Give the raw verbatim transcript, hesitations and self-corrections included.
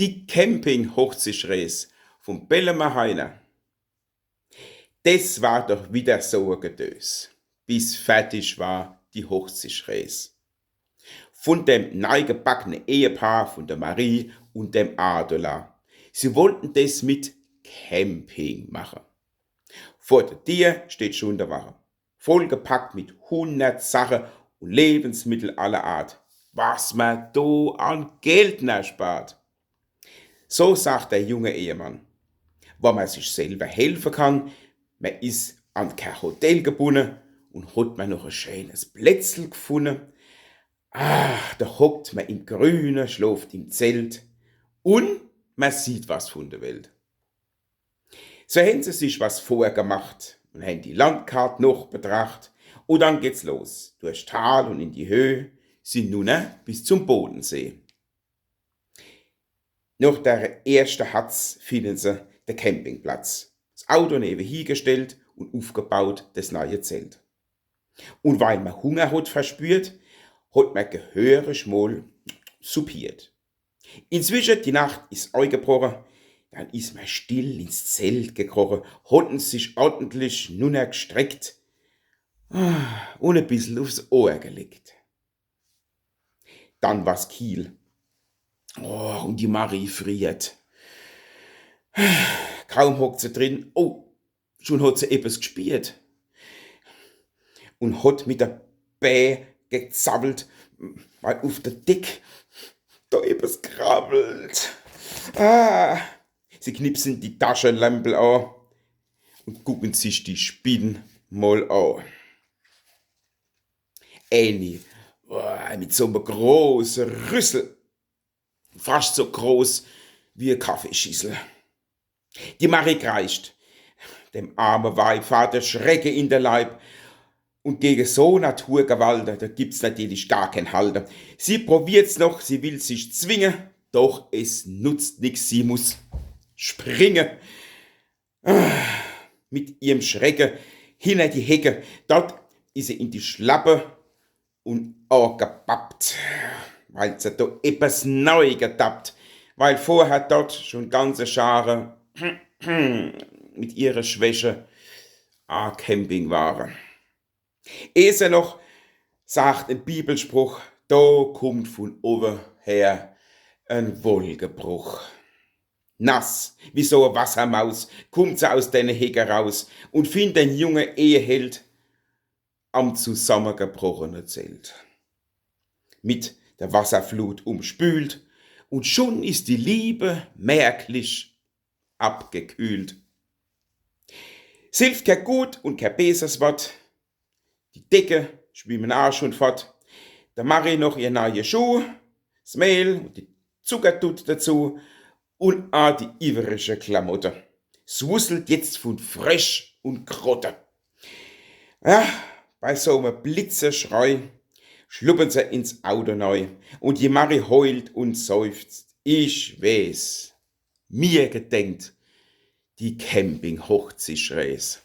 Die Camping-Hochzichrees vum Bellemer Heiner. Des war doch widder so e Gedös, bis fertig war die Hochzichrees. Vun dem neigebackene Ehepaar, vun der Marie un dem Adola. Sie wollten des mit Camping mache. Vor der Dier steht schun der Wache, vollgepackt mit hunnert Sache un Lebensmittel aller Art, was mer do an Geld nerspart. So sagt der junge Ehemann: Wann mer sich selwer helfe kann, mer is an kee Hotel gebunne un hot mer noch e scheenes Plätzel gfunne, ah, do hockt mer im Grüne, schloft im Zelt un mer sieht was vun der Welt. So hen se sich was vorgemacht un hen die Landkart noch betracht. Un dann geht's los, durch Tal un in die Höh, sie nunner bis zum Bodensee. Noch der erschte Hatz finden se de Campingplatz, s Auto newehi gestellt un ufgebaut des neie Zelt. Un weil mer Hunger hot verspürt, hot mer gehörig mol soupiert. Inzwische die Nacht is eigebroche, dann is mer still ins Zelt gekroche, hotten sich ordentlich nunner gstreckt, ah, un e bissel ufs Ohr gelegt. Dann war's kiehl. Oh, un die Marie friert. Kaum hockt se drin, oh, schun hot se ebbes gspiert. Un hot mit de Bää gezawwelt, weil uf der Deck do ebbes krabbelt. Ah, sie knipsen die Taschelämpel a un gucken sich die Spinn mol a. Äni, oh, mit so me große Rüssel, fascht so groß wie e Kaffeeschissel. Die Marie kreischt. Dem arme Weib fahrt der Schrecke in de Leib. Un gege so Naturgewalt, do gibt's natürlich gar keen Halte. Sie probiert's noch, sie will sich zwinge, doch es nutzt nix, sie muss springe. Mit ihrem Schrecke hinner die Hecke, dort is se in die Schlappe un agebappt, weil se do ebbes nei gedappt, weil vorher dort schun ganze Schare mit ihre Schwäche a Camping ware. Ehe se noch sagt en Bibelspruch, do kummt vun owe her en Wolkebruch. Nass wie so e Wassermaus kummt se aus dene Hecke raus un findt den junge Eheheld am zusammegebrochene Zelt. Mit der Wasserflut umspült, un schun is die Liebe merklich abgekühlt. S hilft kee gut un kee beeses Wort, die Decke schwimmen a schun fort. Der Marie noch ihr neie Schuh, s Mehl un die Zuckerdutt dazu un a die iwwerige Klamotte. S wusselt jetzt vun Fräsch un Krotte. Ja, bei so me Blitzeschrei schluppen se ins Auto nei un die Marie heult un seufzt. Ich weeß, mir gedenkt die Camping-Hochzichrees.